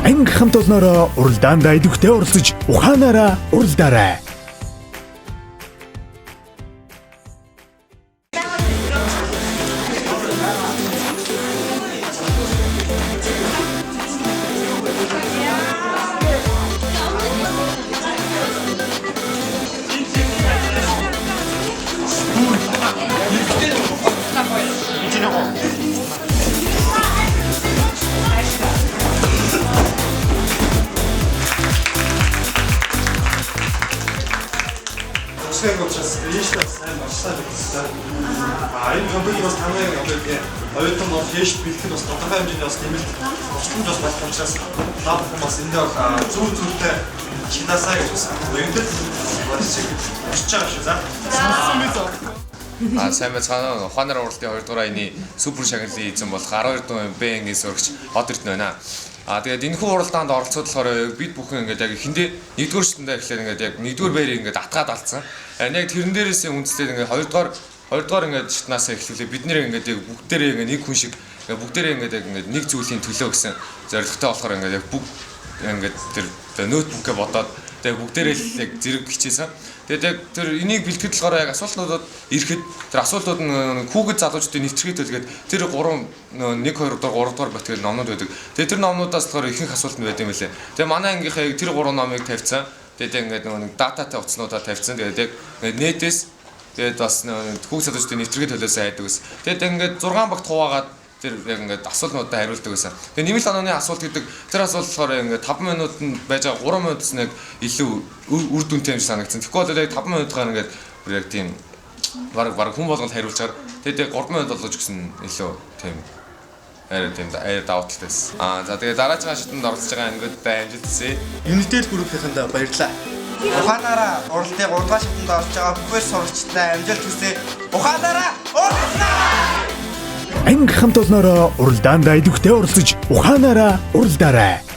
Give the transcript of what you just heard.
Анги хамт олноороо уралдаанд идэвхтэй оролцож ухаанаараа уралдаарай. Төгсгөн учраас ийш бас сайн маш сайн мэдсэн. А энэ компьютер бас танай одоо юу оюутан бол хийш бэлтгэл бас тодорхой хэмжээний бас нэмэлт тусламж бас болох учраас та бүхэн бас эндээ бол зүв зүвтэй ашиглаасаа гэж бас уянтал бас чиг өсөж байгаа шүү. За. А сайн байцгаана уу. Ухаанаар уралдын 2 дугаар аяны супер шагналын эзэн болох 12 дугаар Б ангийн сурагч Од Эрдэнэ байна. А тэгээд энэхүү уралдаанд оролцоод болохоор бид бүхэн ингээд яг эхэндээ нэгдүгээр шатандаа эхлээд ингээд яг нэгдүгээр байрыг ингээд атгаад алдсан. Яг тэрэн дээрээсээ үндэслээд ингээд хоёрдугаар ингээд шатнаасаа эхлүүлээ. Бид нэр ингээд яг бүгдээрээ ингээд нэг хүн шиг ингээд бүгдээрээ ингээд яг ингээд нэг зүйлийн төлөө гэсэн зорилготой болохоор ингээд яг бүгд ингээд тэр ноутбукээ бодоод тэгээд бүгдээрээ л яг зэрэг хичээсэн. Тэгээд яг тэр энийг бэлтгэд болохоор яг асуултнуудад ирэхэд тэр асуултууд нь хүүхэд залуучдын нэвтрхий төлгээд тэр 3 1 2 дугаар 3 дугаар батгэл номнууд байдаг. Тэгээд тэр номнуудаас болохоор ихэнх асуулт нь байд юм лээ. Тэгээд манай ангийнхаа яг тэр 3 номыг тавьсан. Тэгээд яг ингээд нөгөө нэг дататай утаснуудаа тавьсан. Тэгээд яг ингээд нэтээс тэгээд бас нөгөө хүүхэд залуучдын нэвтрхий төлөөсөө айдаг гэсэн. Тэгээд яг ингээд 6 багт хуваагаад тэр яг ингээд асуултнуудаа хариулдаг байсан. Тэгээ нэмэлт онооны асуулт гэдэг тэр асуулт болохоор ингээд 5 минутанд байж байгаа 3 минутаас нэг илүү үр дүнтэй юм шиг санагдсан. Тэгэхгүй бол яг 5 минутаар ингээд бүр яг тийм баг хүн болгонд хариулжаар тэгээд яг 3 минут болгож өгсөн илүү тийм арай тийм арай давуу талтай байсан. Аа за тэгээ дараагийн шатанд оролцож байгаа ангиудаа амжилт хүсье. Unitel Group-ийнхэнд баярлалаа. Ухаанаараа уралдын 3 дугаар шатанд орж байгаа бүхэл сурагчдаа амжилт хүсье. Ухаанаараа уралдаа! Анги хамт олноороо уралдаанд идэвхтэй оролцож ухаанаараа уралдаарай.